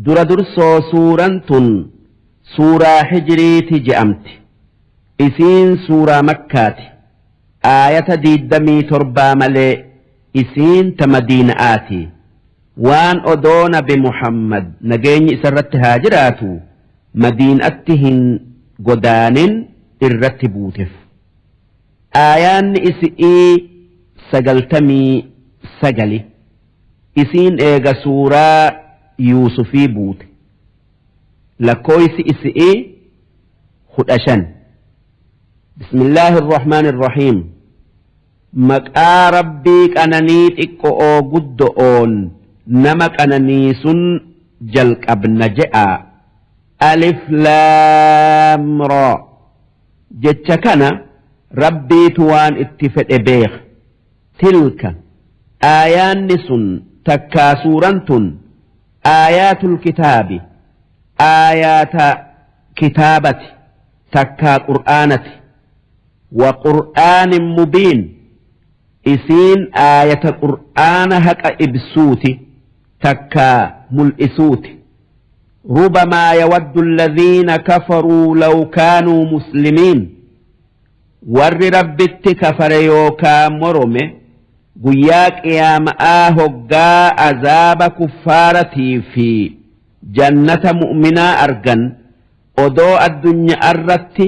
Dura dursoo suuraan tun suuraa hijriiti je'amti. Isiin suuraa makkaati. Aayata diiddamii torbaa malee isiin ta madiina'aati. Waan odoo nabi Muhammad nageenyi isarratti haa jiraatu madiinatti hin godaanin irratti buutef. Aayaanni isi'ii sagaltamii sagali. Isiin eega suuraa Yuusufii buute. Lakkooysi isi'ii 15. Bismillaahi irrahmaani irrahiim. Maqaa Rabbii qananii xiqqo'oo guddo'oon nama qananiisun jalqabna je'aa. Alif laam raa. Jecha kana Rabbiitu waan itti fedhe beeka. Tilka aayaanni sun takkaa suuran tun aayaatul kitaabi aayaata kitaabati takkaa qur'aanati wa qur'aanin mubiin isiin aayata qur'aana haqa ibsuuti takkaa mul'isuuti. Rubamaa yawaddu alladhiina kafaruu law kaanuu muslimiin. Warri Rabbitti kafare yookaa morome guyyaa qiyaama'aa hoggaa azaaba kuffaaratii fi jannata mu'minaa argan odoo addunya'arratti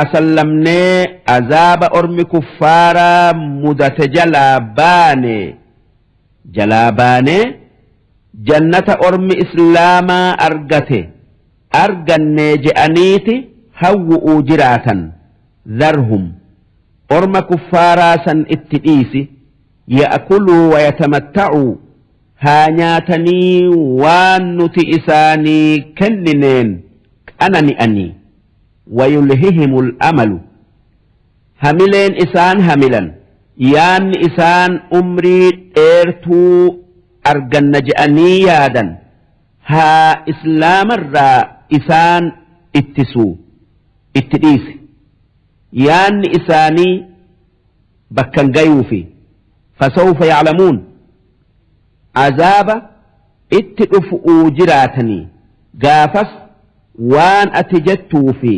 asallamnee azaaba ormi kuffaaraa mudate jalaa baane jalaa baanee jannata ormi islaamaa argate argannee je'aniiti hawwu'uu jiraatan. Dharhum orma kuffaaraa san itti dhiisi ya'kuluu wayatamatta'uu haa nyaatanii waan nuti isaanii kennineen qanani'anii wayulhihimul amalu hamileen isaan hamilan yaanni isaan umrii dheertuu arganna je'anii yaadan haa islaamarraa isaan ittisuu itti dhiise. Yaanni isaanii bakkan gayuufi fasawfa ya'lamuun azaaba itti dhufu'uu jiraatanii gaafas waan ati jettuu fi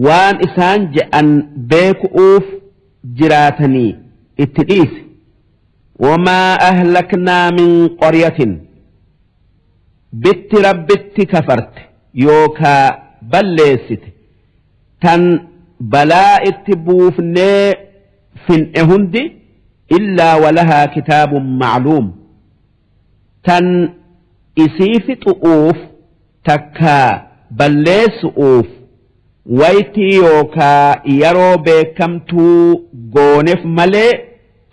waan isaan je'an beeku'uuf jiraatanii itti dhiise. Wamaa ahlaknaa min qaryatin bitti rabbitti kafarte yookaa balleessite tan balaa itti buufnee fin'e hundi illaa walahaa kitaabun ma'luum tan isii fixu'uuf takkaa balleessu'uuf waytii yookaa yaroo beekamtuu gooneef malee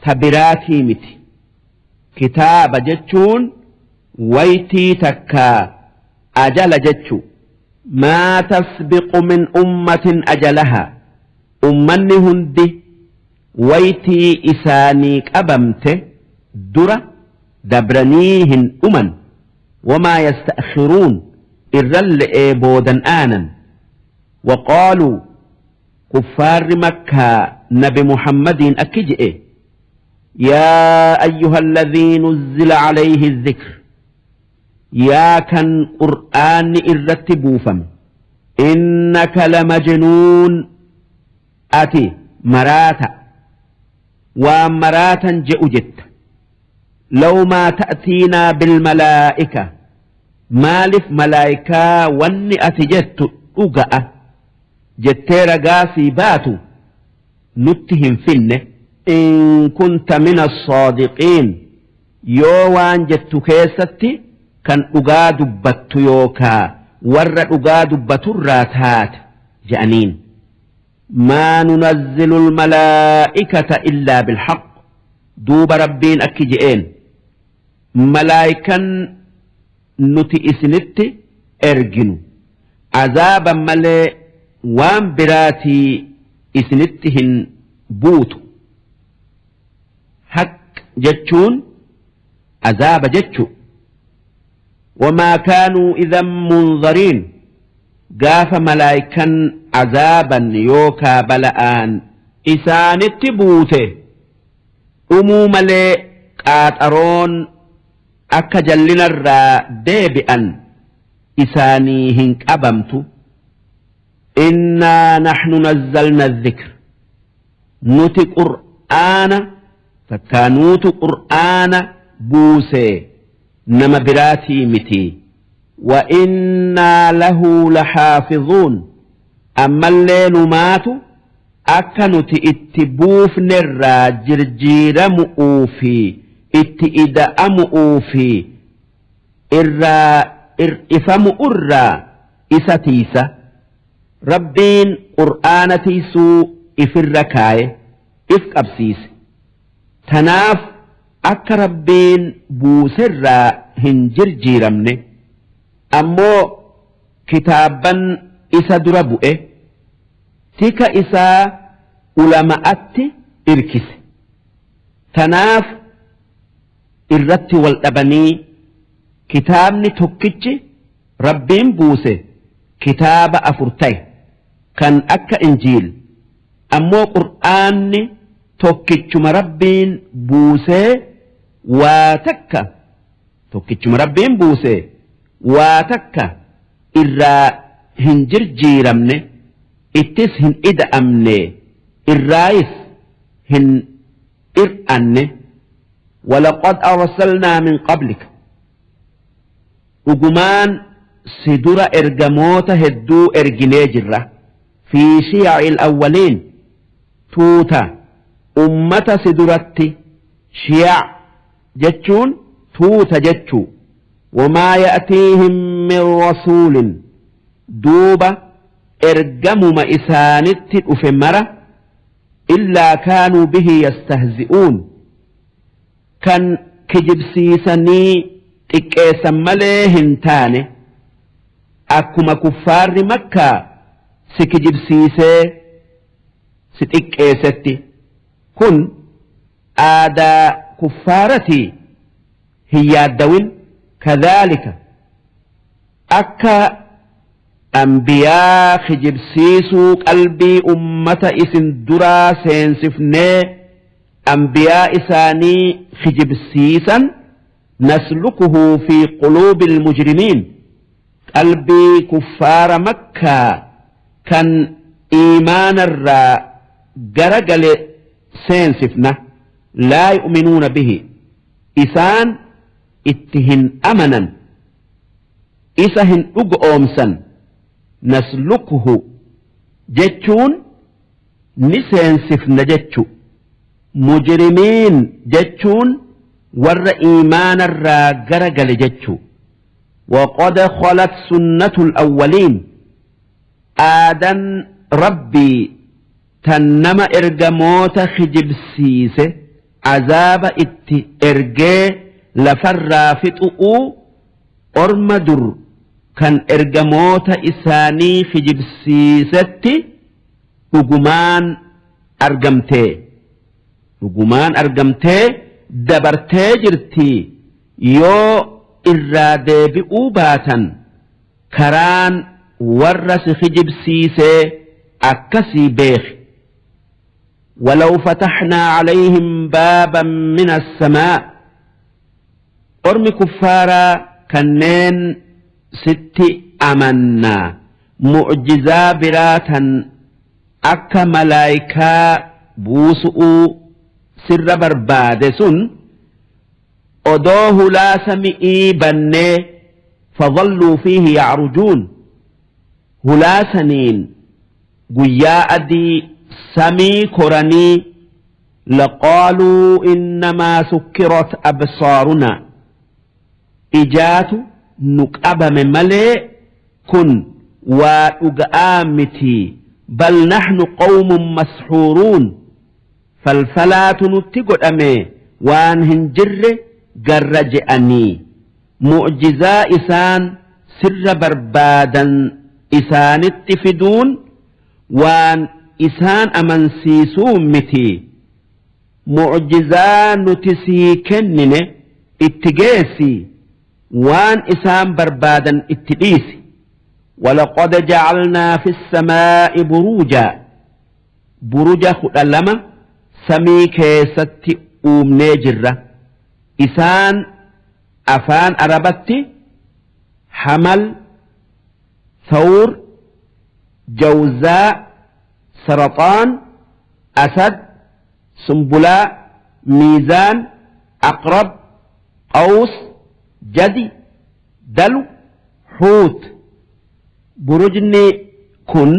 ta biraatii miti. Kitaaba jechuun waytii takkaa ajala jechu. Maa tasbiqu min ummatin ajalaha ummanni hundi waytii isaanii qabamte dura dabranii hin dhuman wamaa yasta'khiruun irralle'ee boodan aanan waqaaluu kuffaarri makkaa nabi muhammadiin akki je'e yaa ayyuha alladhii nuzzila alayhi dhikr yaa kan qur'aanni irratti buufame innaka lamajnuun ati maraata waan maraatan je'u jetta law maa ta'tiinaa bilmalaa'ika maalif malaayikaa wanni ati jettu dhuga'a jettee ragaa sii baatu nutti hin finne in kunta min as-saadiqiin yoo waan jettu keessatti kan dhugaa dubbattu yookaa warra dhugaa dubbaturraa taate je'aniin. Maa nunazzilu al-malaa'ikata illaa bilhaqq duuba Rabbiin akki je'een malaayikan nuti isinitti erginu azaaba malee waan biraatii isinitti hin buutu. Haqq jechuun azaaba jechu. Wamaa kaanuu idhan munzariin gaafa malaayikan azaaban yookaa bala'aan isaanitti buute dhumuu malee qaaxaroon akka jallinarraa deebi'an isaanii hin qabamtu. Innaa naxnu nazzalna dhikr, nuti qur'aana takkaa nuutu qur'aana buuse, nama biraatii miti. Wa innaa lahu laxaafizuun, ammallee numaatu akka nuti itti buufnerraa jirjiiramu'uu fi itti ida'amu'uu fi irraa ir'ifamu'urraa isa tiisa. Rabbiin qur'aana tiisuu ifirra kaaye, if qabsiise. Tanaaf akka Rabbiin buuserraa hin jirjiiramne. Ammoo kitaabban isa dura bu'e tika isaa ulama'atti irkise. Tanaaf irratti wal dhabanii kitaabni tokkichi Rabbiin buuse kitaaba afur ta'e kan akka Injiil. Ammoo qur'aanni tokkichuma Rabbiin buusee waa takka tokkichuma Rabbiin buuse waa takka irraa hin jirjiiramne, ittis hin ida'amne, irraayis hin ir'anne. Walaqad arsalnaa min qablika, dhugumaan si dura ergamoota hedduu erginee jirra. Fi shiya'il awwaliin, tuuta ummata si duratti. Shiya' jechuun tuuta jechuu. Wamaa ya'tiihim min rasuulin, duuba ergamuma isaanitti dhufe mara, illaa kaanuu bihi yastahzi'uun, kan kijibsiisanii xiqqeessan malee hin taane. Akkuma kuffaarri Makkaa si kijibsiisee si xiqqeessetti, kun aadaa kuffaaratii hin yaaddawin. Kadhaalika, akka anbiyaa kijibsiisuu qalbii ummata isin duraa seensifnee anbiyaa isaanii kijibsiisan, naslukuhu fi quluubi almujrimiin, qalbii kuffaara Makkaa kan iimaanarraa garagale seensifna. Laa yu'minuuna bihi, isaan itti hin amanan, isa hin dhugoomsan. Naslukuhu jechuun ni seensifna jechu. Mujrimiin jechuun warra iimaanarraa garagale jechu. Waqad khalat sunnatul awwaliin, aadan Rabbii tan nama ergamoota kijibsiise azaaba itti ergee lafarraa fixu'uu, orma dur kan ergamoota isaanii kijibsiisetti dhugumaan argamtee dhugumaan argamtee dabartee jirti. Yoo irraa deebi'uu baatan, karaan warra si kijibsiisee akkasii beeki. Walaw fataxnaa calayhim baaban min assamaa, ormi kuffaaraa kanneen sitti amannaa mu'jizaa biraa tan akka malaayikaa buusu'uu sirra barbaade sun, odoo hulaa sami'ii bannee, fadhalluu fiihi yacrujuun, hulaa saniin guyyaa adii samii koranii, laqaaluu innamaa sukkirat absaarunaa, ijaatu nu qabame malee kun waa dhuga'aa miti, bal naxnu qawmun mashuuruun, falfalaatu nutti godhame, waan hin jirre garra je'anii mu'jizaa isaan sirra barbaadan isaanitti fiduun waan isaan amansiisuu miti. Mu'jizaa nuti sii kennine itti geessi, waan isaan barbaadan itti dhiisi. Walaqad jacalnaa fi samaa'i buruujaa, buruja 12 samii keessatti uumnee jirra. Isaan afaan Arabatti hamal. Thawr, Jawzaa, Saraxaan, Asad, Sumbulaa, Miizaan, Aqrab, Qaws, Jadi, Dalu, Huut. Burujni kun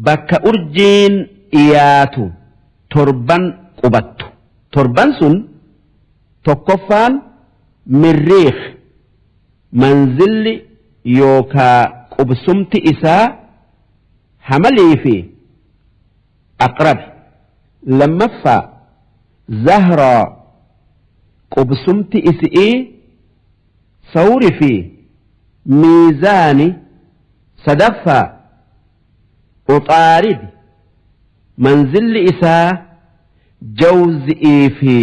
bakka urjiin dhiyaatu torban qubattu. Torban sun tokkoffaan Mirriikh, manzilli yookaa qubsumti isaa Hamalii fi Aqrabi. Lammaffaa Zahraa, qubsumti isi'ii Sawri fi Miizaani. Sadaffaa Uxaaridi, manzilli isaa Jawzi'ii fi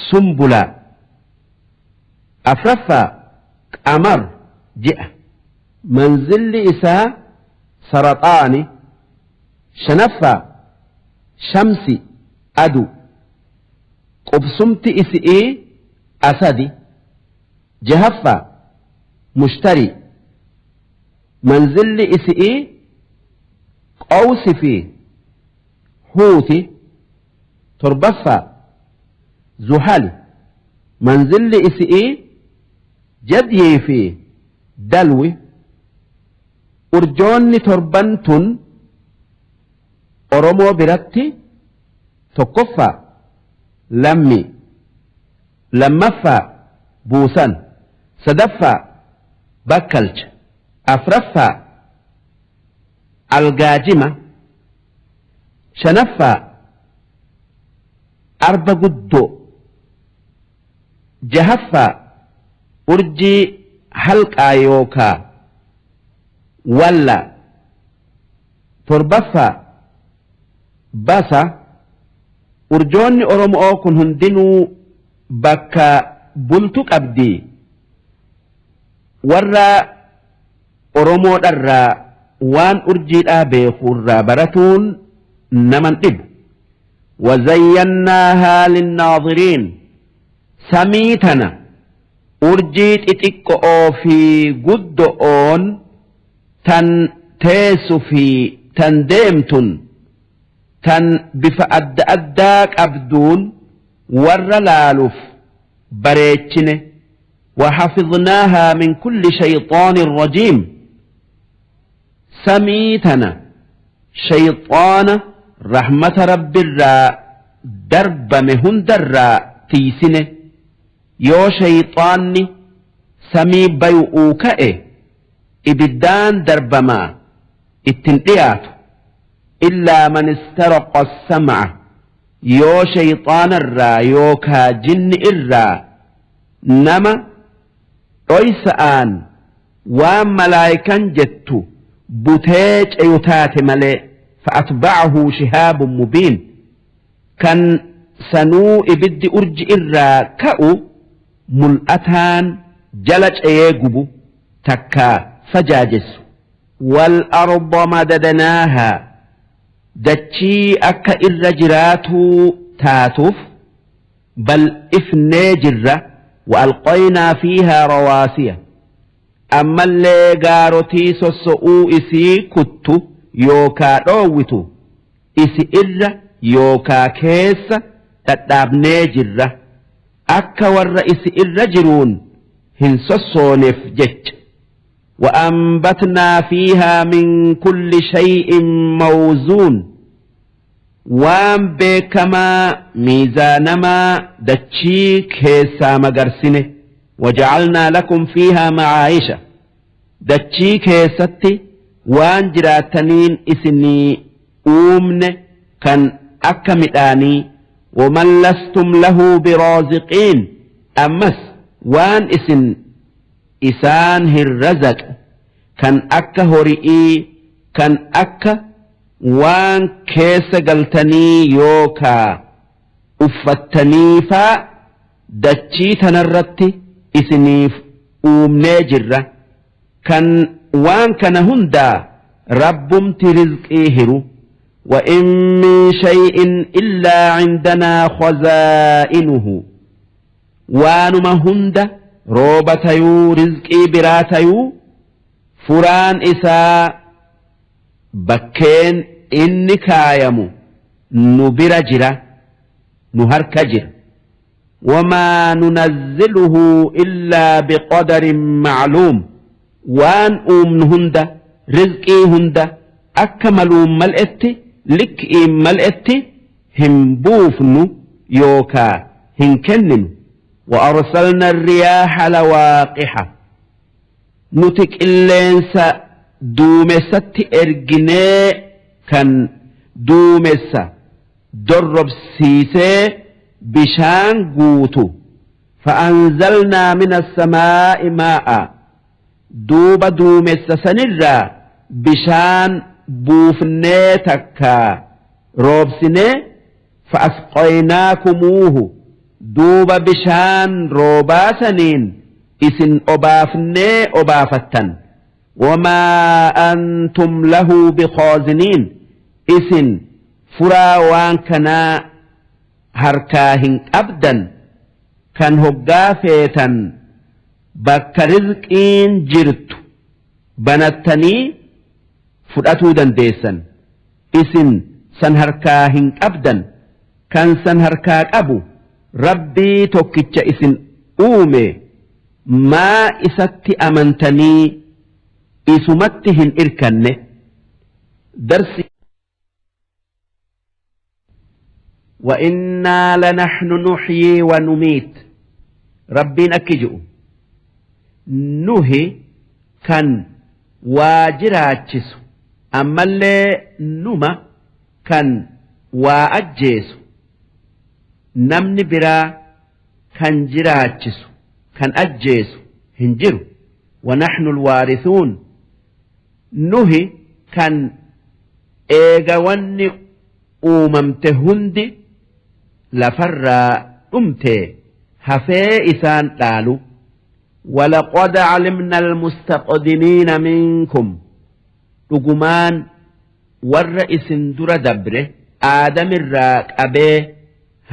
Sumbulaa. Afraffaa Qamar, ji'a, manzilli isaa Saraxaani. Shanaffaa Shamsi, adu, qubsumti isi'ii Asadi. Jahaffaa Mushtari, manzilli isi'ii Qawsi fi Huuti. Torbaffaa Zuhali, manzilli isi'ii Jadyii fi Dalwi. Urjoonni torban tun Oromoo biratti tokkoffaa Lammii, lammaffaa Buusan, sadaffaa Bakkalcha, afraffaa Algaajima, shanaffaa Arba Guddoo, jahaffaa Urjii Halqaa yookaa Wallaa, torbaffaa Basa. Urjoonni Oromo'oo kun hundinuu bakka bultu qabdi. Warra Oromoodharraa waan urjiidhaa beeku irraa baratuun naman dhibu. Wazayyannaahaa linnaaziriin, samii tana urjii xixiqqo'oo fi guddo'oon tan teessu fi tan deemtun tan bifa adda addaa qabduun warra laaluuf bareechine. وحفظناها من كل شيطان رجيم، samii tana shayxaana rahmata Rabbirraa darbame hundarraa tiysine. Yoo shayxaanni samii bayu'uu ka'e ibiddaan darbamaa ittin dhiyaatu. Illaa man istaraqa sam'a, yoo shayxaanarraa yookaa jinni irraa nama dhoysa'aan waan malaaykan jettu butee ceyu taate malee. Fa'atba'ahu shihaabun mubiin, kan sanuu ibiddi urji irraa ka'u mul'ataan jala ceyee gubu takkaa fajaajessu. Wal arda madadnaahaa, dachii akka irra jiraatuu taatuuf bal'ifnee jirra. Wa alqaynaa fiihaa rawaasiya, ammallee gaarotii sosso'uu isii kuttu yookaa dhoowwitu isi irra yookaa keessa dhadhaabnee jirra, akka warra isi irra jiruun hin sossoonef jecha. وأنبتنا فيها من كل شيء موزون، waan beekamaa miizaanamaa dachii keessaa magarsine. Wajacalnaa lakum fiihaa macaayisha, dachii keessatti waan jiraattaniin isinii uumne kan akka midhaanii. Waman lastum lahu biraaziqiin, ammas waan isin isaan hin razaqne kan akka hori'ii, kan akka waan keessa galtanii yookaa uffattaniifaa dachii tanarratti isiniif uumnee jirra, kan waan kana hundaa Rabbumti rizqii hiru. وإن من شيء إلا عندنا خزائنه، waanuma hunda rooba tayuu rizqii biraa tayuu Furaan isaa bakkeen inni kaayamu nu bira jira, nu harka jira. Wamaa nunazziluhu illaa biqadarin ma'luum. Waan uumnu hunda, rizqii hunda akka maluun mal'etti, likkiin mal'etti hin buufnu yookaa hin kenninu. Wa arsalna riyaaha lawaaqiha. Nuti qilleensa duumessatti erginee kan duumessa dorrobsiisee bishaan guutu. Fa'anzalnaa mina samaa'i maa'a. Duuba duumessa sanirraa bishaan buufnee takkaa roobsinee, fa'asqaynaakumuuhu, duuba bishaan roobaa saniin isin obaafnee obaafattan. Wamaa antum lahu bikhaaziniin, isin furaa waan kanaa harkaa hin qabdan, kan hoggaa feetan bakka rizqiin jirtu banattanii fudhatuu dandeessan. Isin san harkaa hin qabdan. Kan san harkaa qabu Rabbii tokkicha isin uume. Maa isatti amantanii isumatti hin irkanne? Darsi. وإنا لنحن نحيي ونميت. Rabbiin akki ji'u: nuhi kan waa jiraachisu, ammallee numa kan waa ajjeesu. Namni biraa kan jiraachisu, kan ajjeesu hin jiru. ونحن الوارثون, nuhi kan eega wanni uumamte hundi lafarraa dhumte hafee isaan dhaalu. ولقد علمنا المستقدمين منكم, dhugumaan warra isin dura dabre, Aadamirraa qabee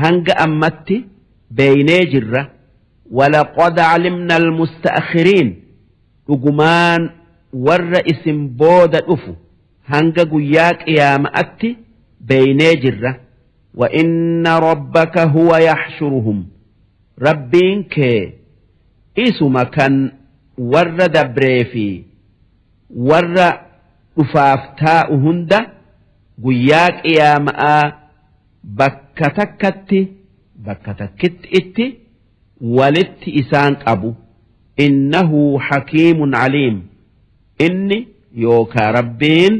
hanga ammatti, beeynee jirra. ولقد علمنا المستأخرين, dhugumaan warra isin booda dhufu hanga guyyaa qiyaama'atti beeynee jirra. وإن ربك هو يحشرهم, Rabbiin kee isuma kan warra dabree fi warra dhufaaf taa'u hunda guyyaa qiyaama'aa bakka takkatti, bakka takkitti itti walitti isaan qabu. إنه حكيم عليم, inni yookaa Rabbiin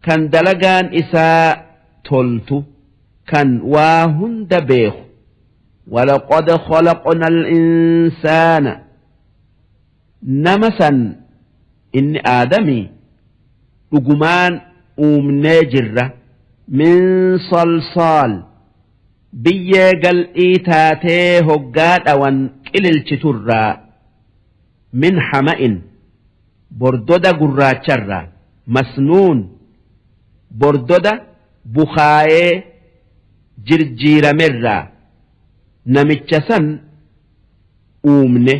kan dalagaan isaa toltu, kan waa hunda beeku. ولقد خلقنا الإنسان, nama san, inni Aadamii, dhugumaan uumnee jirra. من صلصال, biyyee gal'ii taatee hoggaa dhawan qililchiturraa. من حمإ, bordoda gurraacharraa. مسنون, bordoda bukaayee jirjiiramerraa namicha san uumne,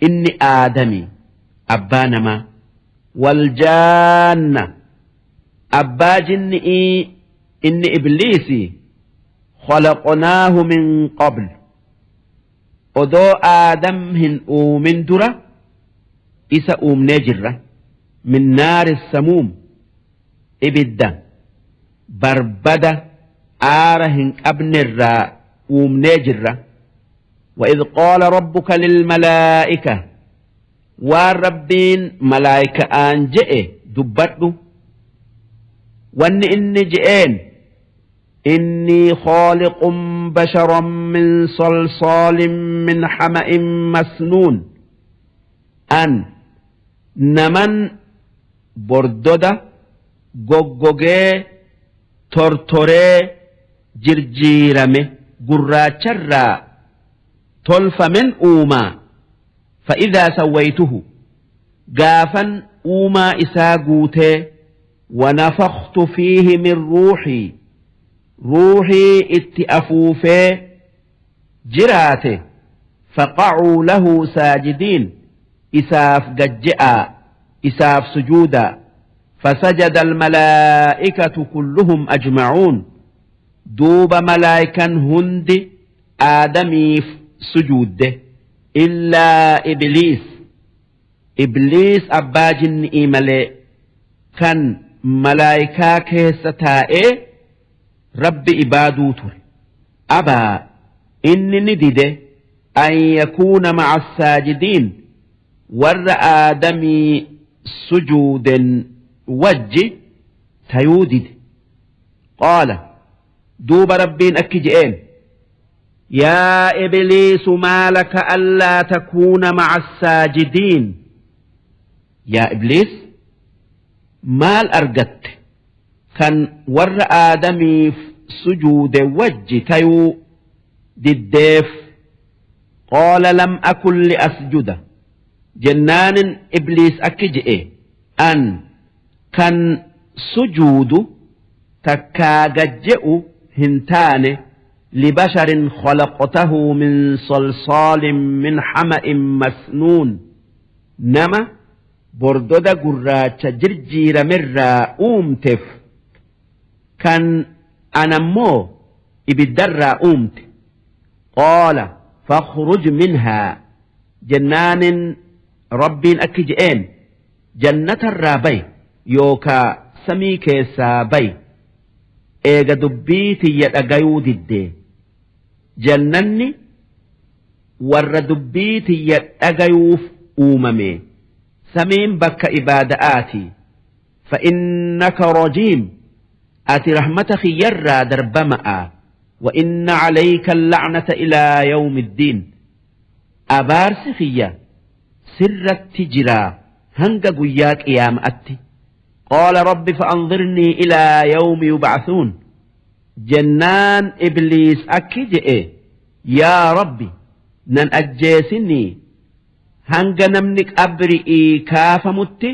inni Aadami, abbaa namaa. والجان, abbaa jinni'ii, inni Ibliisi. خلقناه من قبل, odoo Aadam hin uumin dura isa uumnee jirra. من نار السموم, ibidda barbada aara hin qabnerraa uumnee jirra. وإذ قال ربك للملائكة, waan Rabbiin malaayika'aan je'e dubbadhu. Wanni inni je'een: إني خالق بشرا من صلصال من حمإ مسنون, an naman bordoda goggogee tortoree jirjiirame gurraacharraa tolfamen uumaa. فإذا سويته, gaafan uumaa isaa guutee, ونفخت فيه من روحي, ruuhii itti afuufee jiraate, فقعوا له ساجدين, isaaf gajje'aa. Isaaf sujuudaa. فسجد الملائكة كلهم أجمعون. Duuba malaayikan hundi Aadamiif sujuudde. إلا إبليس, Ibliis abbaa jinni'ii malee, kan malaayikaa keessa taa'ee Rabbi ibaaduu ture. أبى, inni ni dide, أن يكون مع الساجدين, warra Aadamii sujuuden wajji tayuu dide. قال, duuba Rabbiin akki je'een: يا إبليس ما لك ألا تكون مع الساجدين؟ Yaa Ibliis, maal argatte kan warra Aadamiif sujuude wajji tayuu diddeef? قال لم أكن لأسجد, jennaanin Ibliis akki je'e: An kan sujuudu takkaa gajje'u hin taane لبشر خلقته من صلصال من حمإ مسنون, nama bordoda gurraacha jirjiiramirraa uumteef, kan anammoo ibiddarraa uumte. قال فاخرج منها, jennaanin Rabbiin akki je'een: Jannatarraa bay yookaa samii keessaa bay, eega dubbii tiyya dhagayuu diddee. Jannanni warra dubbii tiyya dhagayuuf uumame, samiin bakka ibaada'aati. فإنك رجيم, ati rahmata kiyyarraa darbama'a. وإن عليك اللعنة إلى يوم الدين, abaarsi kiyya sirratti jiraa hanga guyyaa qiyaama'atti. قال رب فأنظرني إلى يوم يبعثون, jennaan Ibliis akki je'e: Yaa Rabbi, nan ajjeesinii, hanga namni qabri'ii kaafamutti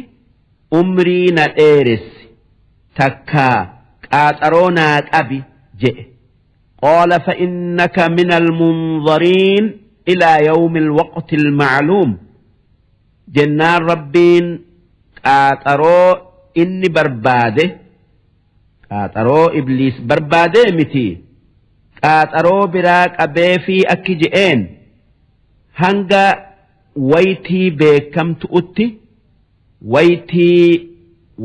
umrii na dheeressi takkaa qaaxaroo naa qabi je'e. قال فإنك من المنظرين إلى يوم الوقت المعلوم, jennaan Rabbiin qaaxaroo inni barbaade, qaaxaroo Ibliis barbaadee miti, qaaxaroo biraa qabee fi akki je'een: hanga waytii beekamtu'utti, waytii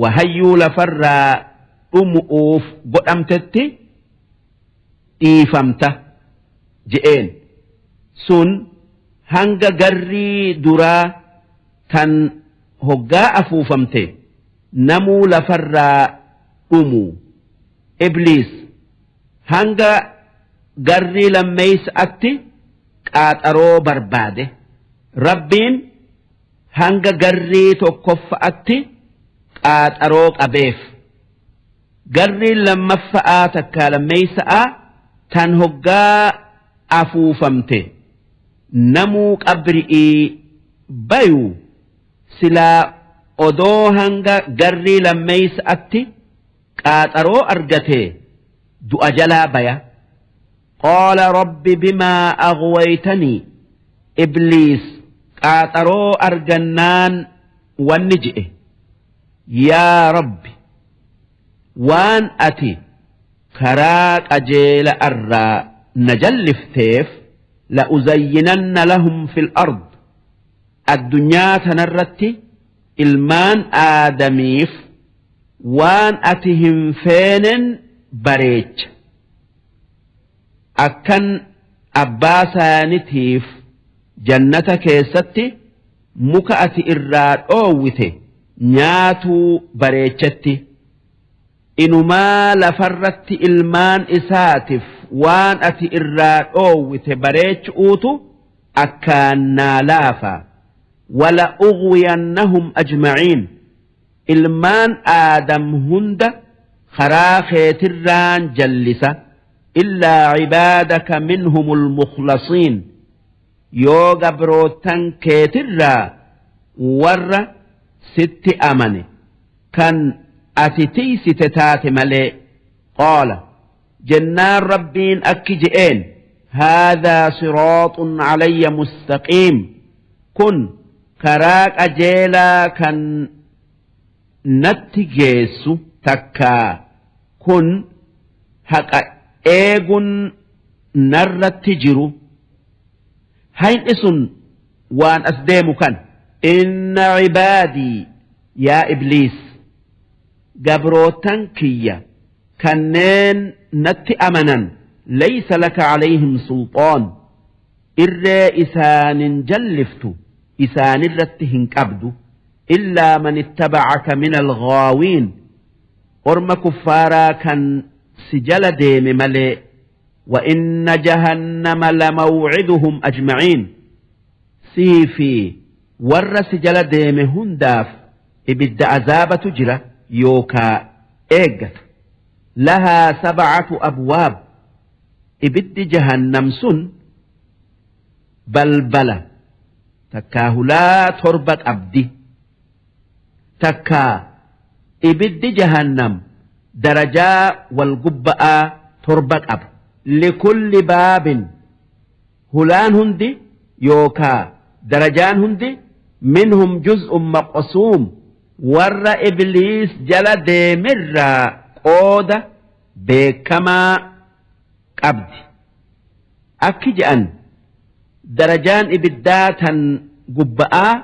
wahayyuu lafarraa dhumu'uuf godhamtetti dhiifamta je'een. Sun hanga garrii duraa tan hoggaa afuufamte namuu lafarraa dhumu. Ibliis hanga garrii lammeeysa'atti qaaxaroo barbaade, Rabbiin hanga garrii tokkoffa'atti qaaxaroo qabeef. Garriin lammaffa'aa takkaa lammeeysa'aa tan hoggaa afuufamte namuu qabri'ii bayu, silaa odoo hanga garrii lammeeysa'atti qaaxaroo argate du'a jalaa baya. قال رب بما أغويتني, Ibliis qaaxaroo argannaan wanni je'e: Yaa Rabbi, waan ati karaa qajeela irraa na jallifteef, لأزينن لهم في الأرض, addunyaa tanarratti ilmaan Aadamiif waan ati hin feenen bareecha, akkan abbaa saanitiif jannata keessatti muka ati irraa dhoowwite nyaatuu bareechatti, inumaa lafarratti ilmaan isaatiif waan ati irraa dhoowwite bareechuutu akkaan naa laafa. ولأغوينهم أجمعين, ilmaan Aadam hunda karaa keetirraan jallisa, إلا عبادك منهم المخلصين, yoo gabrootan keetirraa warra sitti amane kan ati tiysite taate malee. قال, jennaan Rabbiin akki je'een: هذا صراط علي مستقيم, kun karaa qajeelaa kan natti geessu takkaa kun haqa eegun narratti jiru hayni sun waan as deemu kan inna cibaadii yaa ibliis gabrootan kiyya kanneen natti amanan laysa laka calayhim sulxaan irree isaanin jalliftu isaanirratti hin qabdu illaa man ittabacaka min alghaawiin orma kuffaaraa kan si jala deeme malee وإن جهنم لموعدهم أجمعين سيفي ور سجل ديم هنداف إبد عذاب تجرى يوكا إيجت لها 7 أبواب إبد جهنم سن بلبلة تكاهلا تربت أبدي تكا إبد جهنم درجة والقبأ تربت أب لكل باب هلان هندي يوكا درجان هندي منهم جزء مقسوم ور إبليس جل ديمر قودة بكما قبد أكجأن درجان إبداتا قبآ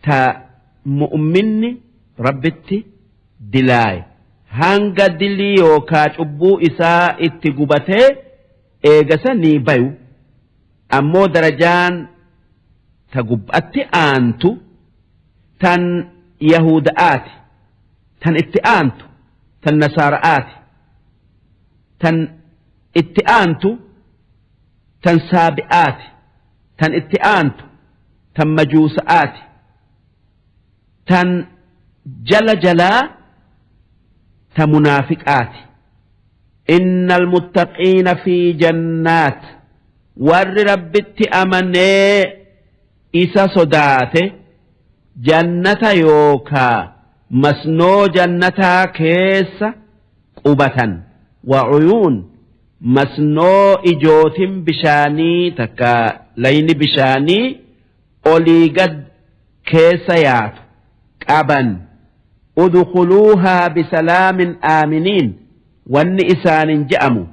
تا مؤمن ربتي دلاي hanga dilii yookaa cubbuu isaa itti gubatee eegasanii bayu ammoo darajaan ta gubbatti aantu tan yahuda'aati tan itti aantu tan nasaara'aati tan itti aantu tan saabi'aati tan itti aantu tan majuusa'aati tan jala jalaa منافقات إن المتقين في جنات ور ربت أمني إسا صداته جنة يوكا مسنو جنة كيس قبة وعيون مسنو إجوت بشاني تكا لين بشاني أولي قد كيس يات قبا ادخلوها بسلام آمنين والنئسان جأموا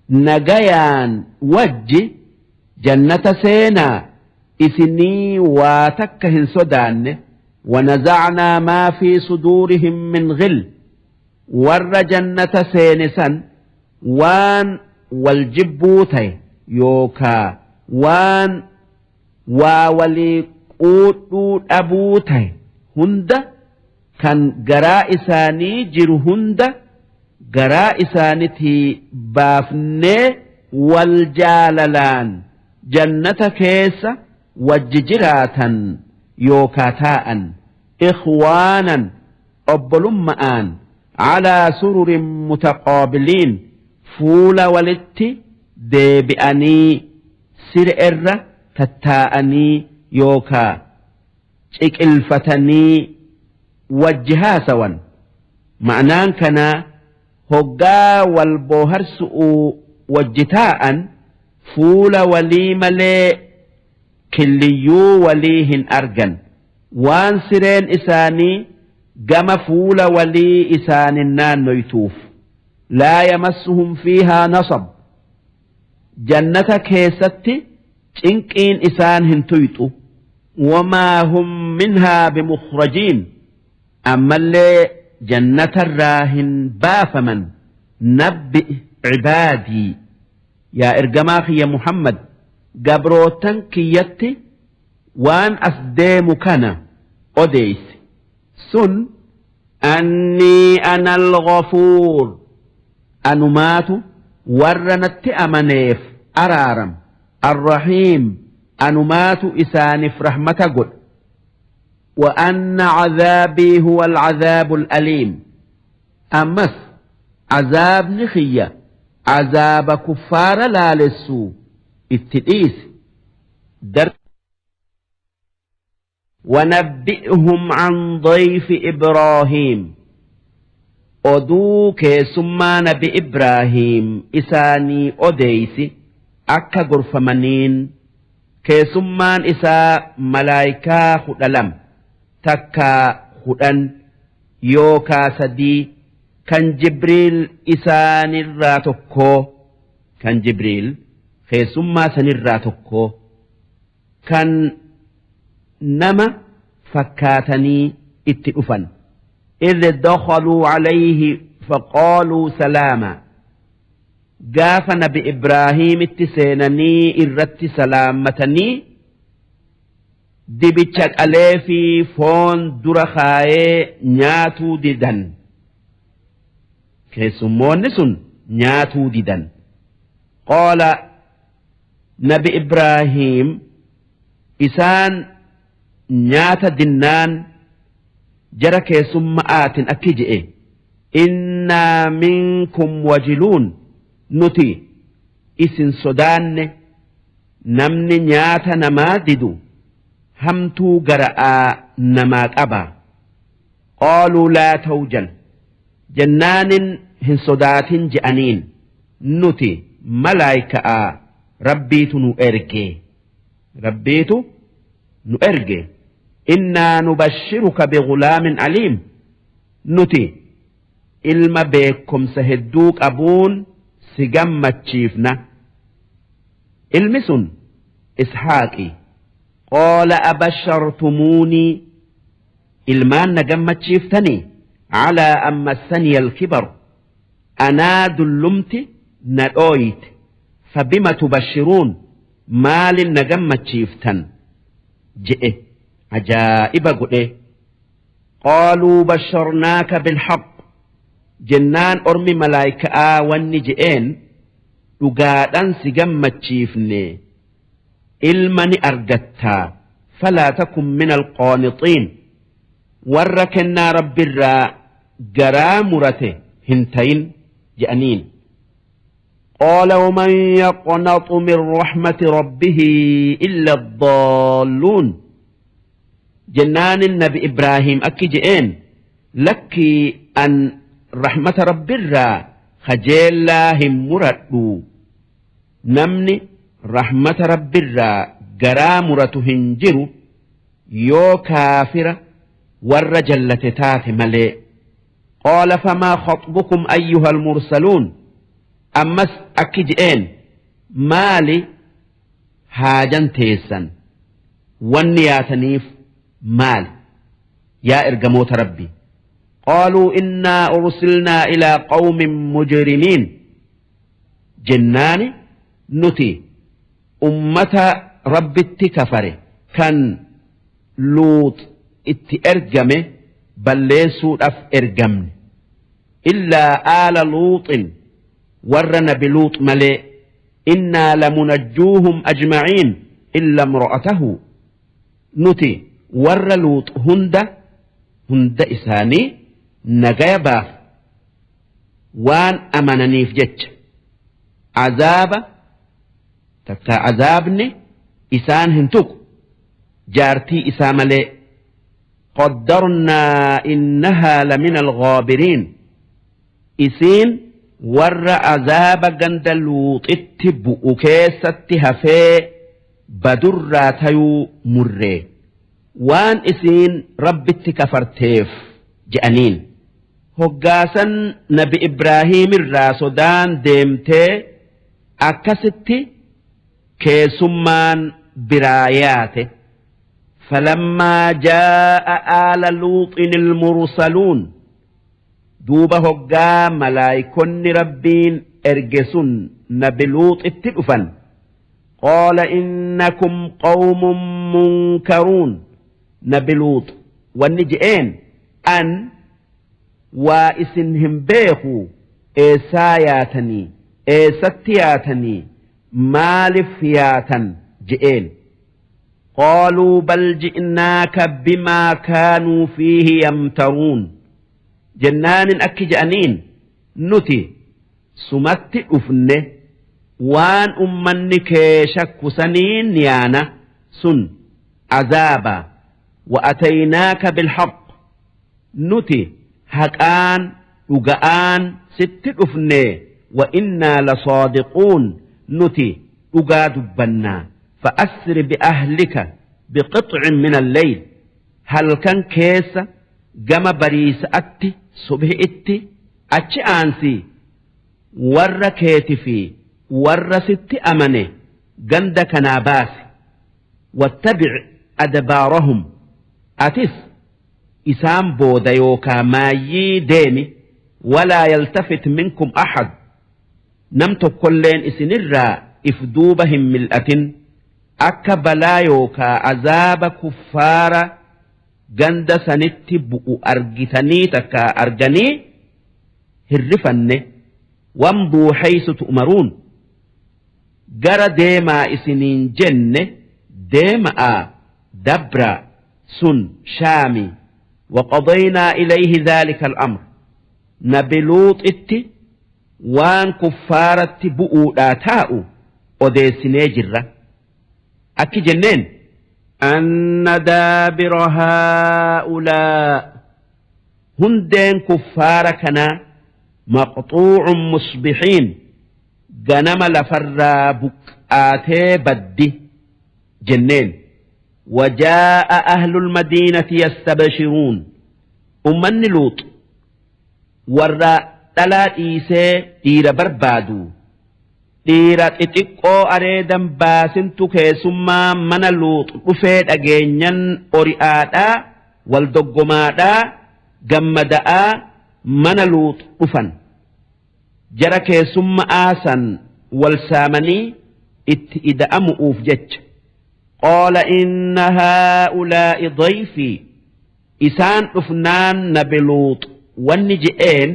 نجيان وج جنة سينا إسني واتكهن سدان ونزعنا ما في صدورهم من غل ور جنة سينسا وان والجبوتي يوكا وان واولي قوت أبوتي هند kan garaa isaanii jiru hunda garaa isaanitii baafnee wal jaalalaan jannata keessa wajji jiraatan yookaa taa'an ikhwaanan obbolummaan calaa sururin mutaqaabiliin fuula walitti deebi'anii siree irra tattaa'anii yookaa ciqilfatanii wajjihaasawan ma'naan kana hoggaa wal booharsu'uu wajji taa'an fuula walii malee killiyyuu walii hin argan waan sireen isaanii gama fuula walii isaanin naannoytuuf laa yamassuhum fiihaa nasab jannata keessatti cinqiin isaan hin tuyxu wamaa hum minhaa bimukhrajiin ammallee jannatarraa hin baafaman nabbi cibaadii yaa ergamaa kiyya Muhammad gabrootan kiyyatti waan as deemu kana odeeysi sun annii ana al-ghafuur anumaatu warra natti amaneef araaram arrahiim anumaatu isaaniif rahmata godh وأن عذابي هو العذاب الأليم أمس عذاب نخية عذاب كفار لا للسوء التدئيس در ونبئهم عن ضيف إبراهيم أدوك سمان بإبراهيم إساني أديس أكا غرفمنين كسمان إسا ملايكا خدلم takkaa 10 yookaa sadii kan Jibriil isaanirraa tokkoo kan Jibriil keessummaa sanirraa tokkoo kan nama fakkaatanii itti dhufan. Idh dakhaluu alayhi faqaaluu salaama. Gaafa nabi Ibraahiimitti seenanii irratti salaammatanii dibicha qalee fi foon dura kaayee nyaatuu didan. Keessummoonni sun nyaatuu didan. Qaala nabi Ibraahiim isaan nyaata dinnaan jara keessumma'aatin akki je'e: innaa minkum wajiluun, nuti isin sodaanne, namni nyaata namaa didu hamtuu gara'aa namaa qaba. Qaaluu laa tawjal jennaanin hin sodaatin je'aniin, nuti malaayika'aa rabbiitu nu erge, rabbiitu nu erge. Innaa nubashshiruka bigulaamin aliim, nuti ilma beekumsa hedduu qabuun si gammachiifna. Ilmi sun Ishaaqi. Qaala abashartumuunii, ilmaan na gammachiiftanii, calaa an massaniya alkibar, anaa dullumti na dhooyte, fabima tubashiruun, maalin na gammachiiftan je'e ajaa'iba godhe. Qaaluu basharnaaka bilhaq jennaan ormi malaayika'aa wanni je'een dhugaadhan si gammachiifne, ilma ni argattaa. Falaa takun min alqaanixiin, warra kennaa rabbirraa garaa murate hin tayin je'aniin. Qaala waman yaqnaxu min rahmati rabbihi illa addaalluun jennaanin nabi Ibraahim akki je'een: lakkii, an rahmata rabbirraa kajeellaa hin muradhu, namni rahmata rabbirraa garaa muratu hin jiru yoo kaafira warra jallate taate malee. Qaala famaa khaxbukum ayyuha almursaluun, ammas akki je'een maali haajan teessan, wanni yaataniif maali yaa ergamoota rabbi? Qaaluu innaa ursilnaa ilaa qawmin mujrimiin jennaani nuti ummata rabbitti kafare kan Luux itti ergame balleessuudhaaf ergamne. Illaa aala Luuxin, warra nabi Luux malee. Innaa lamunajjuuhum ajmaciin illa imra'atahu, nuti warra Luux hunda hunda isaanii nagaya baaf waan amananiif jecha azaaba takka azaabni isaan hin tuqu jaartii isaa malee. Qaddarnaa innahaa lamina alghaabiriin, isiin warra azaaba ganda Luuxitti bu'u keessatti hafee badurraa tayuu murree waan isiin rabbitti kafarteef je'aniin. Hoggaasan nabi Ibraahiimirraa sodaan deemtee akkasitti keessummaan biraa yaate. Falammaa jaa'a aala Luuxin ilmursaluun, duuba hoggaa malaayikonni rabbiin erge sun nabi Luuxitti dhufan. Qaala innakum qawmun munkaruun, nabi Luux wanni je'een an waa isin hin beeku, eessaa yaatanii, eessatti yaatanii, maalif yaatan je'een. Qaaluu bal ji'naaka bimaa kaanuu fiihi yamtaruun jennaanin akki je'aniin nuti sumatti dhufne waan ummanni kee shakku saniin yaana, sun azaaba. Wa ataynaaka bilhaq, nuti haqaan dhuga'aan sitti dhufne. Wa innaa lasaadiquun, nuti dhugaa dubbannaa. Fa'asri bi'ahlika biqixcin min alleyl, halkan keessa Gama bariisa'atti subhi'itti achi aansi warra keeti fi warra sitti amane ganda kanaa baasi. Wattabic adbaarahum, atis isaan booda yookaa maayyii deemi. Walaa yaltafit minkum ahad, nam tokkolleen isinirraa if duuba hin mil'atin, akka balaa yookaa azaaba kuffaara ganda sanitti bu'u argitanii takkaa arganii hin rifanne. Wamduu haysu tu'maruun, gara deemaa isiniin jenne deema'aa dabraa, sun Shaami. Waqadaynaa ilayhi dhaalika al'amr, Nabi Luuxitti waan kuffaaratti bu'uudhaa taa'u odeessinee jirra. Akki jenneen: anna daabira haa'ulaa, hundeen kuffaara kanaa, maqxuucun musbixiin, ganama lafarraa buqqaatee baddi jenneen. Wajaa'a ahlul madiinati yastabshiruun, ummanni Luux warra dhalaa dhiisee dhiira barbaadu, dhiira xixiqqoo areedan baasintu keessummaa mana Luux dhufee dhageenyan ori'aadhaa wal doggomaadhaa gammada'aa mana Luux dhufan. Jara keessumma'aa san wal saamanii itti ida'amu'uuf jecha. Qaala inna haa'ulaa'i dayfii, isaan dhufnaan Nabi Luux wanni je'een: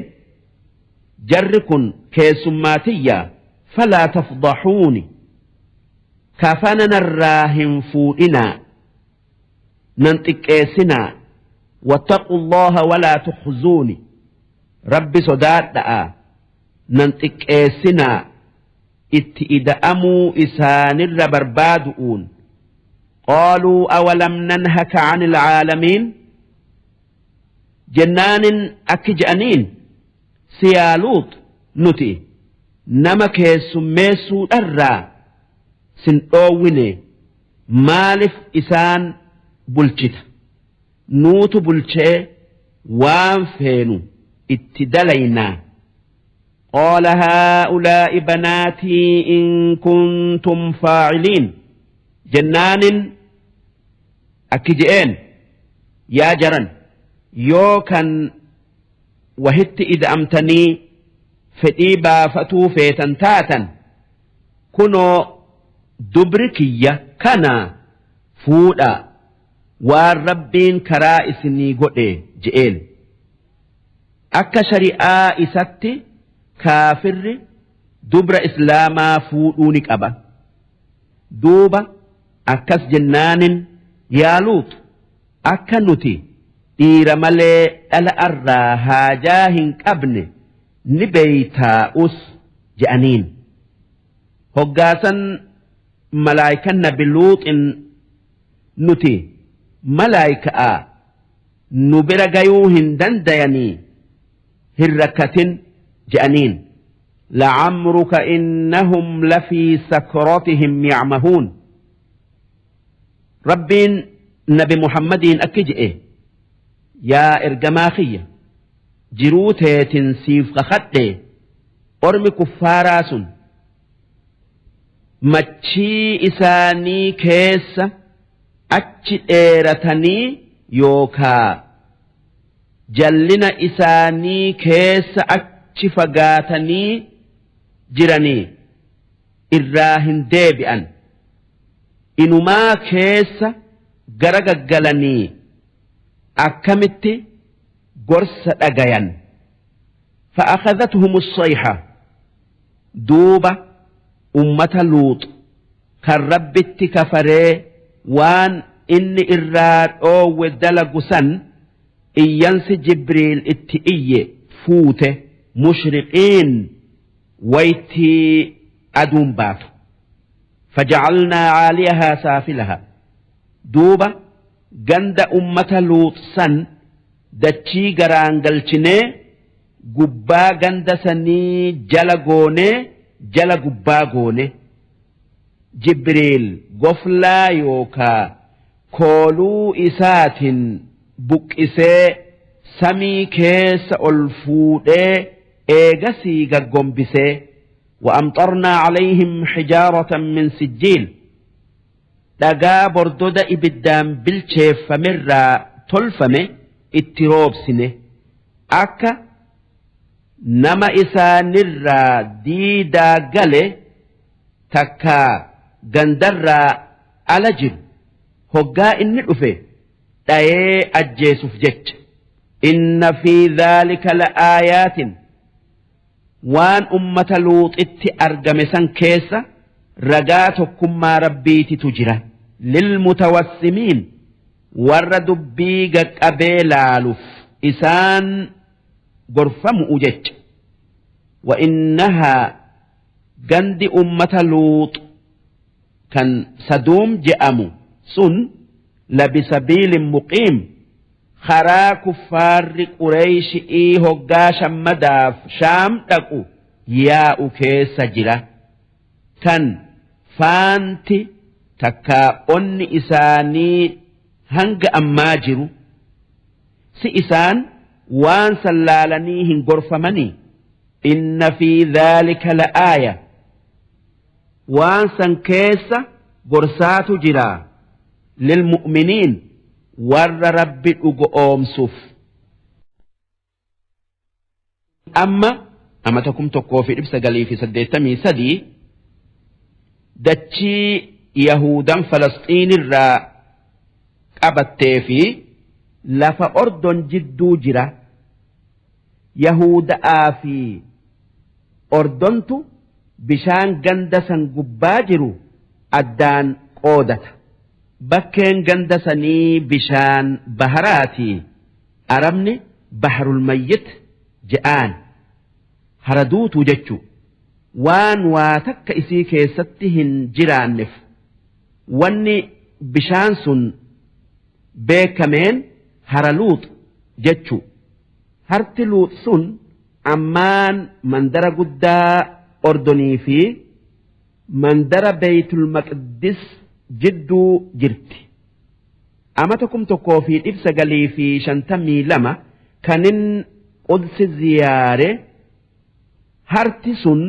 jarri kun keessummaa tiyya, falaa tafdahuuni, kafana narraa hin fuudhinaa, nan xiqqeessinaa, wattaqullaha walaa tukhzuuni, Rabbi sodaadha'a, nan xiqqeessinaa. Itti ida'amuu isaanirra barbaadu'uun. Qaaluu awalam nanhaka anil caalamiin jennaanin, akki je'aniin: siyaa Luux, nuti nama keessummeessuudharraa sin dhoowwine, maalif isaan bulchita? Nuutu bulchee waan feenu itti dalaynaa. Qaala haa'ulaa'i banaatii in kuntum faa'iliin jennaanin, akki je'een: yaa jaran, yoo kan wahitti ida'amtanii fedhii baafatuu feetan taatan, kunoo dubri kiyya kana fuudhaa, waan Rabbiin karaa isinii godhe je'een. Akka shari'aa isatti kaafirri dubra islaamaa fuudhuu ni qaba. Duuba akkas jennaanin, yaa Luux, akka nuti dhiira malee dhala irraa haajaa hin qabne ni beeytaa, us je'aniin. Hoggaasan malaayikan Nabi Luuxin, nuti malaayikaa, nu bira gayuu hin dandayanii, hin rakkatin je'aniin. La'amruka innahum lafii sakratihim ya'mahuun. Rabbiin Nabi Muhammadiin akki je'e: yaa ergamaa kiyya, jiruu teetin siif kakadhe, ormi kuffaaraa sun machii isaanii keessa achi dheeratanii yookaa jallina isaanii keessa achi fagaatanii jiranii irraa hin deebi'an, inumaa keessa gara gaggalanii akkamitti gorsa dhagayan. Fa'akhadhatuhum as-sayha, duuba ummata Luux kan Rabbitti kafaree waan inni irraa dhoowwe dalagu san iyyansi Jibriil itti iyye fuute. Mushriqiin, waytii aduun baatu. Fajacalnaa caaliyahaa saafilaha, duuba ganda ummata Luux san dachii garaan galchinee, gubbaa ganda sanii jala goonee, jala gubbaa goone. Jibriil goflaa yookaa kooluu isaatiin buqqisee. Samii keessa ol fuudhee eegasii gaggombisee. Wa'amxarnaa calayhim xijaaratan min sijjiil, dhagaa bordoda ibiddaan bilcheeffamerraa tolfame itti roobsine, akka nama isaanirraa diidaa gale takkaa gandarraa ala jiru hoggaa inni dhufe dhayee ajjeesuf jecha. Inna fi dhaalika la'aayaatin, waan ummata Luuxitti argame san keessa ragaa tokkummaa Rabbiititu jira, lilmutawassimiin, warra dubbii gaqqabee laaluf isaan gorfamu'u jecha. Wa innahaa, gandi ummata Luux kan Saduum je'amu sun, labisabiilin muqiim, karaa kuffaarri Qureeyshi'ii hoggaa shammadaaf Shaam dhaqu yaa'u keessa jira, kan faanti takkaa onni isaanii hanga ammaa jiru. Si isaan waan san laalanii hin gorfamanii? Inna fi dhaalika la'aaya, waan san keessa gorsaatu jira, lilmu'miniin, warra Rabbi dhugo'oomsuuf. Amma amata 1983 dachii Yahudan Falasxiinirraa qabattee fi lafa Ordon jidduu jira. Yahuda'aa fi Ordontu bishaan ganda san gubbaa jiru addaan qoodata. Bakkeen ganda sanii bishaan baharaatii, Arabni bahrul mayyit je'aan, hara duutuu jechuu, waan waa takka isii keessatti hin jiraannef wanni bishaan sun beekameen hara Luux jechuu. Harti Luux sun ammaan mandara guddaa Ordonii fi mandara Beeytul Maqdis jidduu jirti. Amata 1952 kanin Qudsi ziyaare, harti sun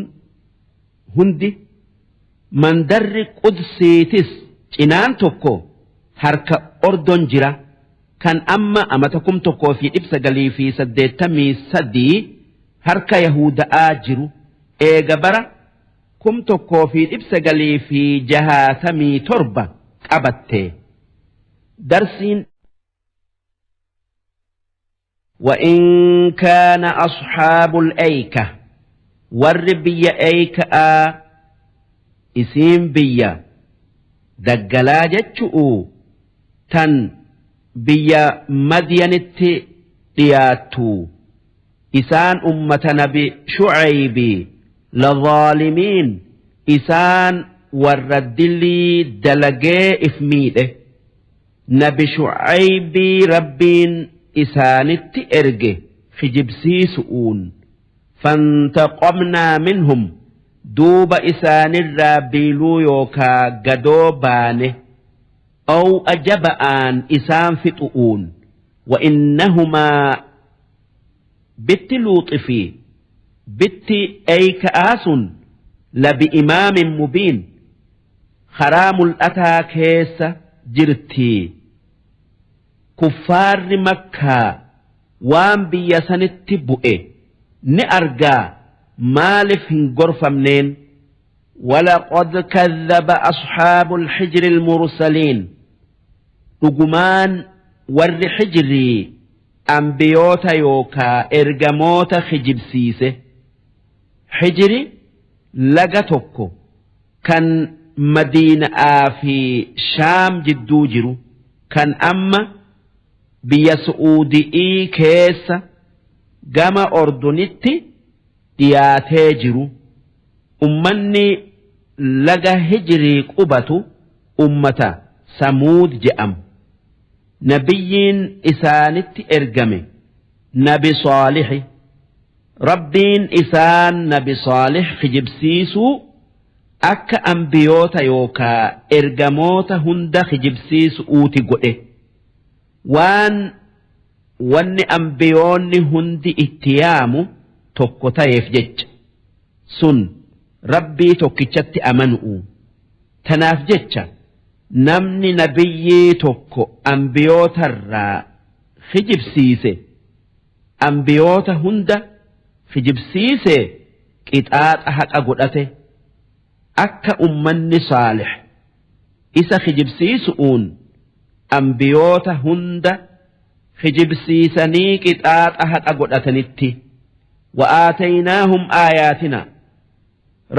hundi, mandarri Qudsiitis cinaan tokko harka Ordon jira, kan amma amata 1983 harka Yahuda'aa jiru, eega bara 1967 qabatte darsiin. وإن كان أصحاب الأيكة، warri biyya Eeyka'a, isiin biyya daggalaa jechu'u tan biyya Madyanitti dhiyaattu, isaan ummata nabi Shucaybi, لظالمين, isaan warra dilii dalagee if miidhe. Nabi Shucaybii Rabbiin isaanitti erge kijibsiisu'uun. فانتقمنا منهم, duuba isaanirraa biiluu yookaa gadoo baane, ow ajaba'aan isaan fixu'uun. وإنهما, bitti Luuxi fi bitti Eeyka'aa sun, لبإمام مبين, karaa mul'ataa keessa jirtii. Kuffaarri Makkaa waan biyya sanitti bu'e ni argaa, maaliif hin gorfamneen? ولقد كذب أصحاب الحجر المرسلين, dhugumaan warri Hijrii ambiyoota yookaa ergamoota kijibsiise. Hijri laga tokko kan Madiina'aa fi Shaam jidduu jiru, kan amma biyya Su'uudi'ii keessa gama Ordunitti dhiyaatee jiru. Ummanni laga Hijrii qubatu ummata Samuud je'amu. Nabiyyiin isaanitti ergame Nabi Saalixi. Rabbiin isaan Nabi Saalix kijibsiisuu akka ambiyoota yookaa ergamoota hunda kijibsiisuuti godhe. Waan Wanni ambiyoonni hundi itti yaamu tokko ta'eef jecha sun Rabbii tokkichatti amanu'u. Tanaaf jecha namni nabiyyii tokko ambiyootarraa kijibsiise ambiyoota hunda kijibsiise qixaaxa haqa godhate. Akka ummanni Saalih isa kijibsiisu'uun ambiyoota hunda kijibsiisanii qixaaxa haqa godhatanitti. Wa'aataynaahum aayaatina.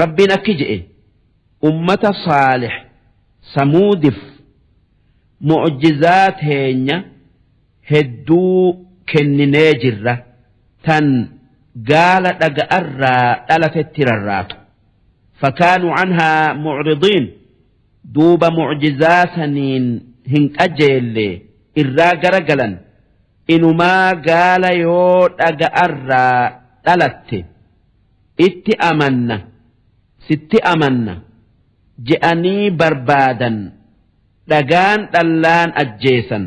Rabbiin akki je'e ummata Saalih Samuudif mu'jizaa teenya hedduu kenninee jirra tan gaala dhaga'arraa dhalatetti rarraatu. Fakaanuu anhaa mu'ridiin. Duuba mu'jizaa saniin hin qajeelle, irraa gara galan. Inumaa gaala yoo dhaga'arraa dhalatte itti amanna sitti amanna je'anii barbaadan dhagaan dhallaan ajjeesan.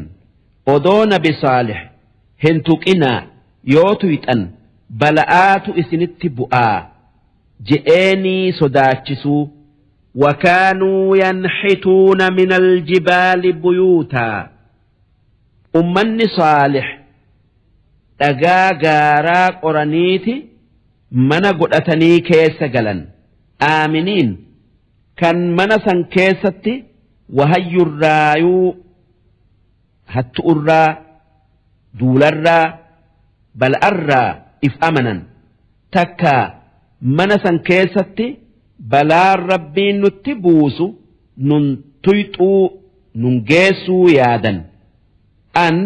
Odoo nabi Saalih hin tuqinaa, yoo tuyxan bala'aatu isinitti bu'aa je'eenii sodaachisuu. Wakaanuu yanxituuna minal jibaali buyuutaa. Ummanni Saalih dhagaa gaaraa qoraniiti mana godhatanii keessa galan. Aaminiin kan mana san keessatti wahayyurraayuu, hattu'urraa, duularraa, bala'arraa if amanan. Takkaa mana san keessatti balaan Rabbiin nutti buusu nun tuyxuu nun geessuu yaadan. An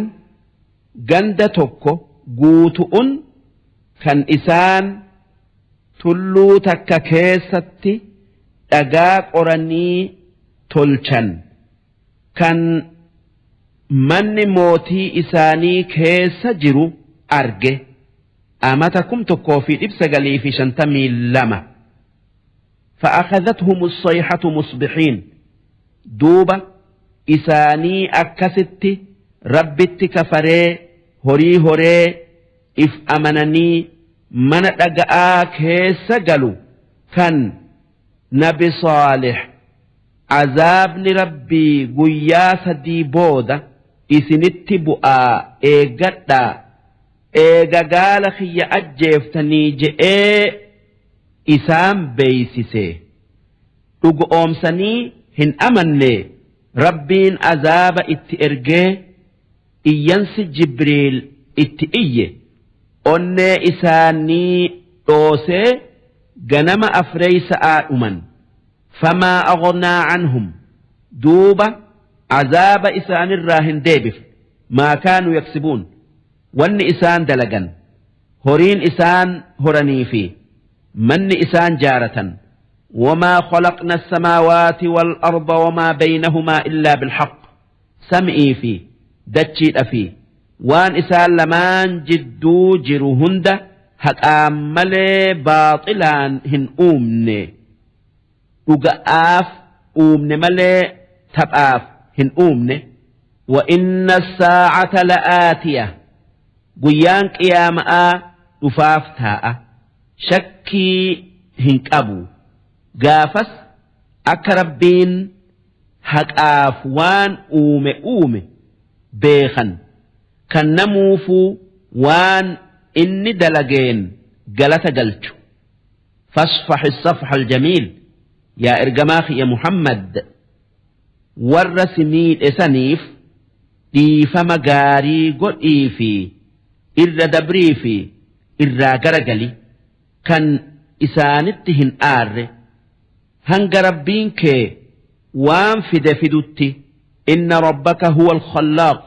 ganda tokko guutu'un kan isaan tulluu takka keessatti dhagaa qoranii tolchan kan manni mootii isaanii keessa jiru arge amata 1952. فأخذتهم الصيحة مصبحين. Duuba isaanii akkasitti Rabbitti kafaree, horii horee, if amananii mana dhaga'aa keessa galu kan nabi Saalih azaabni Rabbii guyyaa 3 booda isinitti bu'aa, eeggadhaa, eega gaala kiyya ajjeeftanii je'ee isaan beeysise dhugo'oomsanii hin amanne. Rabbiin azaaba itti ergee iyyansi Jibriil itti iyye onnee isaanii dhoosee ganama afreeysa'aa dhuman. Famaa aghnaa anhum. Duuba azaaba isaanirraa hin deebifne maa kaanuu yaksibuun, wanni isaan dalagan, horiin isaan horanii fi manni isaan jaaratan. Wamaa khalaqna as-samaawaati wal arda wamaa baynahumaa illaa bilhaqq. Sam'ii fi dachiidha fi waan isaan lamaan jidduu jiru hunda haqaan malee baaxilaan hin uumne. Dhuga'aaf uumne malee taphaaf hin uumne. Wa inna as-saa'ata la'aatiya. Guyyaan qiyaama'aa dhufaaf taa'a, shakkii hin qabu. Gaafas akka Rabbiin haqaaf waan uume uume beekhan, kan namuufuu waan inni dalageen galata galchu. Fasfahi safha aljamiil. Yaa ergamaa kiyya Muhammad, warra si miidhe saniif dhiifama gaarii godhii fi irra dabrii fi irraa garagali, kan isaanitti hin aarre, hanga Rabbiin kee waan fide fidutti. Inna rabbaka huwa al-khallaaq.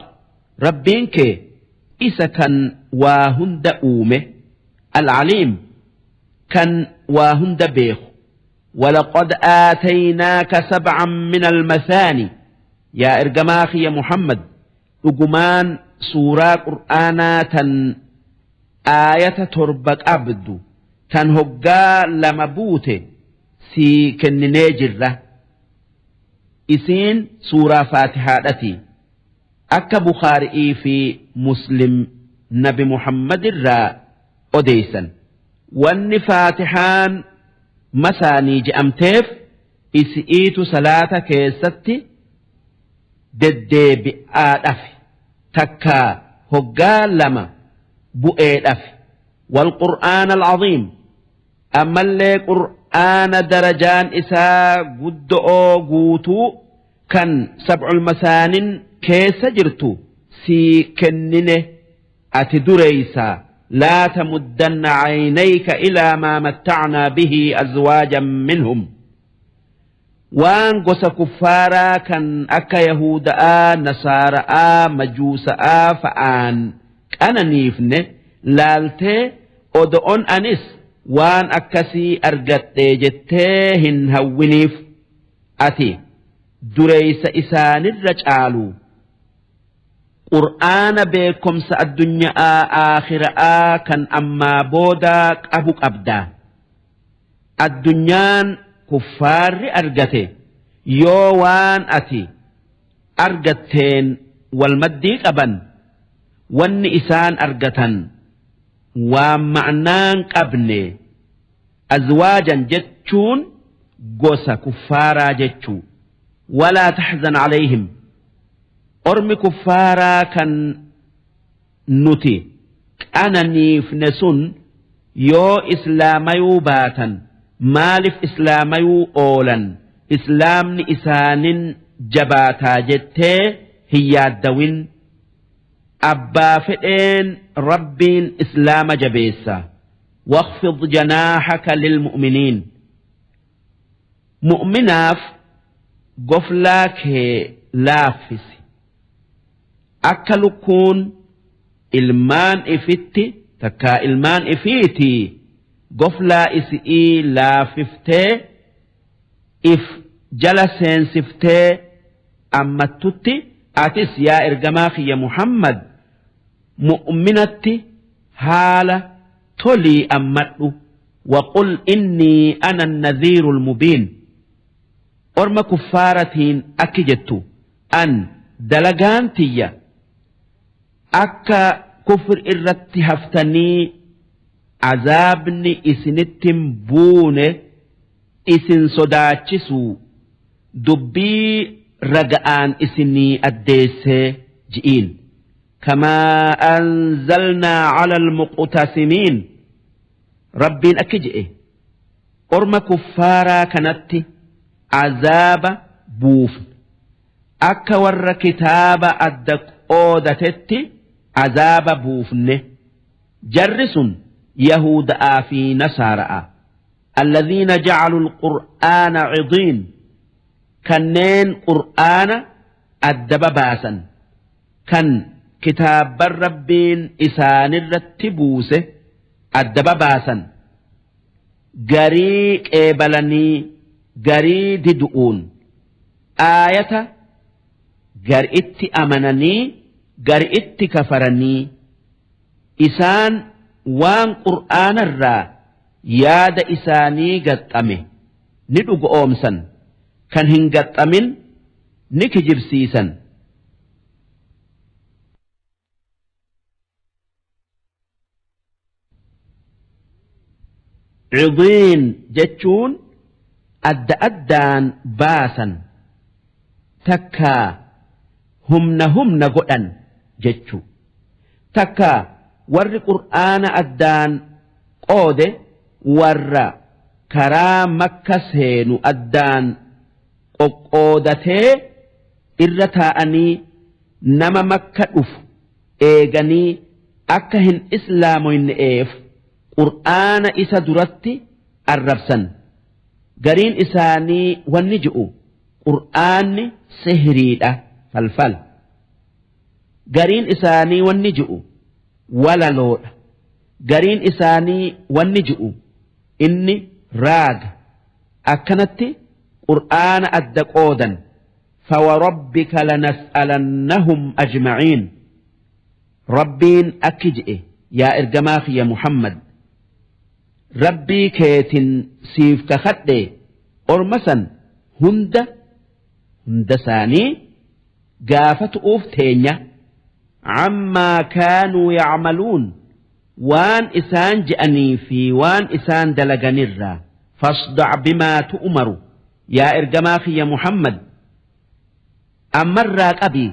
Rabbiin kee isa kan waa hunda uume, al-aliim, kan waa hunda beeku. Walaqad aataynaaka sab'an min al-masaani. Yaa ergamaa kiyya Muhammad, dhugumaan suuraa qur'aanaa tan aayata 7 qabdu tan hoggaa lama buute sii kenninee jirra. Isiin suuraa faatihaadhati, akka Bukhaari'ii fi Muslim Nabi Muhammadirraa odeeysan. Wanni faatixaan masaanii je'amteef isi'iitu salaata keessatti deddeebi'aadhafi takkaa hoggaa lama bu'eedhafi. Walqur'aana alcaziim, ammallee qur'aana darajaan isaa guddo'oo guutuu kan sab'ul masaanin keessa jirtu sii kennine. Ati dureeysaa laa tamuddanna caynayka ilaa maa mattacnaa bihi azwaajan minhum, waan gosa kuffaaraa kan akka Yahuda'aa, Nasaara'aa, Majuusa'aa fa'aan qananiifne laaltee odo'on anis waan akkasii argadhe jettee hin hawwiniif. Ati dureeysa isaanirra caalu, qur'aana beekomsa addunya'aa aakhira'aa kan ammaa boodaa qabu qabda. Addunyaan kuffaarri argate yoo waan ati argatteen wal maddii qaban, wanni isaan argatan waan ma'naan qabne. Azwaajan jechuun gosa kuffaaraa jechuu. Walaa taxzan calayhim, ormi kuffaaraa kan nuti qananiifne sun yoo islaamayuu baatan, maalif islaamayuu oolan, islaamni isaanin jabaataa jettee hin yaaddawin. Abbaa fedheen Rabbiin islaama jabeessa. Waqfid janaaxaka lilmu'miniin, mu'minaaf goflaa kee laaffisi. Akka lukkuun ilmaan ifitti takkaa ilmaan ifiitii goflaa isi'ii laaffiftee if jala seensiftee ammattutti, atis yaa ergamaa kiyya Muhammad mu'minatti haala tolii ammadhu. Waqul innii ana nadhiirul mubiin, orma kuffaaratiin akki jettu: an dalagaan tiyya akka kufr irratti haftanii azaabni isinittin buune isin sodaachisuu, dubbii raga'aan isinii addeessee ji'iin. Kamaa anzalnaa cala almuqtasimiin, Rabbiin akki je'e: orma kuffaaraa kanatti azaaba buufne, akka warra kitaaba adda qoodatetti azaaba buufne. Jarri sun Yahuda'aa fi Nasaara'a. Alladhiina ja'alu alqur'aana cidiin, kanneen qur'aana adda babaasan, kan kitaabban Rabbiin isaanirratti buuse adda babaasan, garii qeebalanii garii didu'uun, aayata gar'itti amananii gar'itti kafaranii, isaan waan qur'aanarraa yaada isaanii gaxxame ni dhugoomsan, kan hin gaxxamin ni kijibsiisan. Cidiin jechuun adda addaan baasan takkaa humna humna godhan jechuu. Takkaa warri qur'aana addaan qoode warra karaa Makka seenu addaan qoqqoodatee irra taa'anii nama Makka dhufu eeganii akka hin islaamoyne'eef qur'aana isa duratti arrabsan. Gariin isaanii wanni ji'u qur'aanni sihriidha, falfal. Gariin isaanii wanni ji'u walaloodha. Gariin isaanii wanni ji'u inni raaga. Akkanatti qur'aana adda qoodan. Fawarabbika lanas'alannahum ajma'iin, Rabbiin akki je'e: yaa ergamaa kiyya Muhammad, Rabbii keetin siif kakadhe, orma san hunda hunda isaanii gaafatu'uuf teenya. Cammaa kaanuu yacmaluun, waan isaan je'anii fi waan isaan dalaganirraa. Fasdac bimaa tu'maru, yaa ergamaa kiyya Muhammad, ammarraa qabii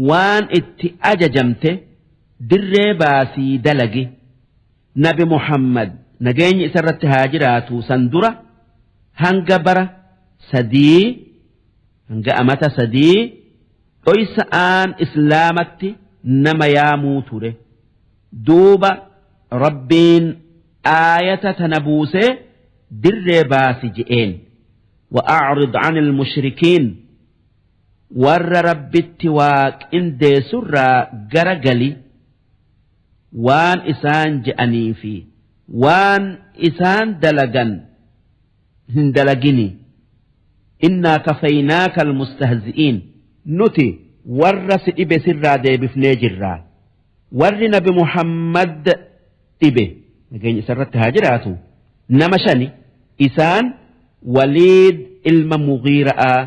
waan itti ajajamte dirree baasii dalagi. Nabi Muhammad, nageenyi isarratti haa jiraatu, san dura hanga bara 3, hanga amata 3 dhoysa'aan islaamatti nama yaamuu ture. Duuba Rabbiin aayata tana buusee dirree baasi je'een. وأعرض عن المشركين, warra Rabbitti waa qindeessurraa garagali. Waan isaan je'anii fi waan isaan dalagan hin dalagini. إنا كفيناك المستهزئين, nuti warra si dhibe sirraa deebifnee jirraa. Warri Nabi Muhammad dhibe, nageenya isarratti haa jiraatu, nama shani. Isaan Waliid ilma Mugiira'aa,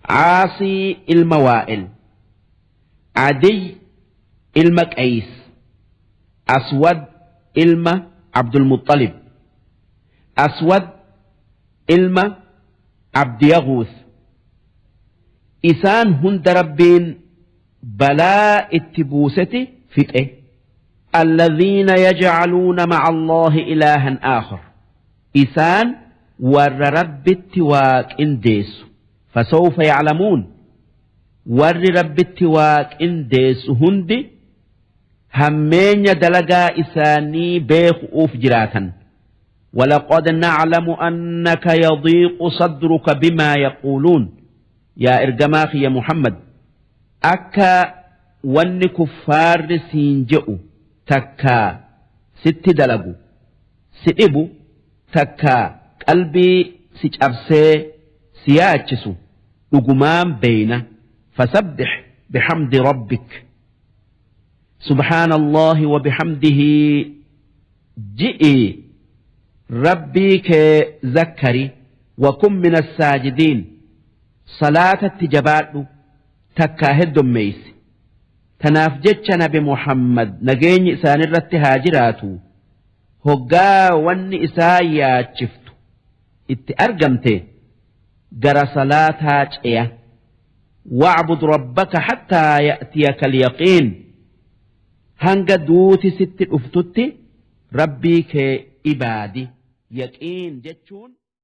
Caasii ilma Waa'il, Adiy ilma Qays, Aswad ilma Abdulmuxalib, Aswad ilma Abdiyaguus. Isaan hunda Rabbiin balaa itti buuseti fixe. الذين يجعلون مع الله إلها آخر, isaan warra Rabbitti waa qindeessu. فسوف يعلمون, warri Rabbitti waa qindeessu hundi hammeenya dalagaa isaanii beeku'uuf jiraatan. ولقد نعلم أنك يضيق صدرك بما يقولون, yaa ergamaa kiyya Muhammad, akka wanni kuffaarri siin je'u takkaa sitti dalagu si dhibu, takkaa qalbii si cabsee si yaachisu dhugumaan beeyna. فسبح بحمد ربك, سبحان الله وبحمده ji'i, Rabbii kee zakkari. وكن من الساجدين, salaatatti jabaadhu takkaa heddommeeysi. Tanaaf jecha Nabi Muhammad, nageenyi isaanirratti haa jiraatu, hoggaa wanni isaa yaachiftu itti argamte gara salaataa ceya. واعبد ربك حتى يأتيك اليقين, hanga duuti sitti dhuftutti Rabbii kee ibaadi. Yaqiin jechuun.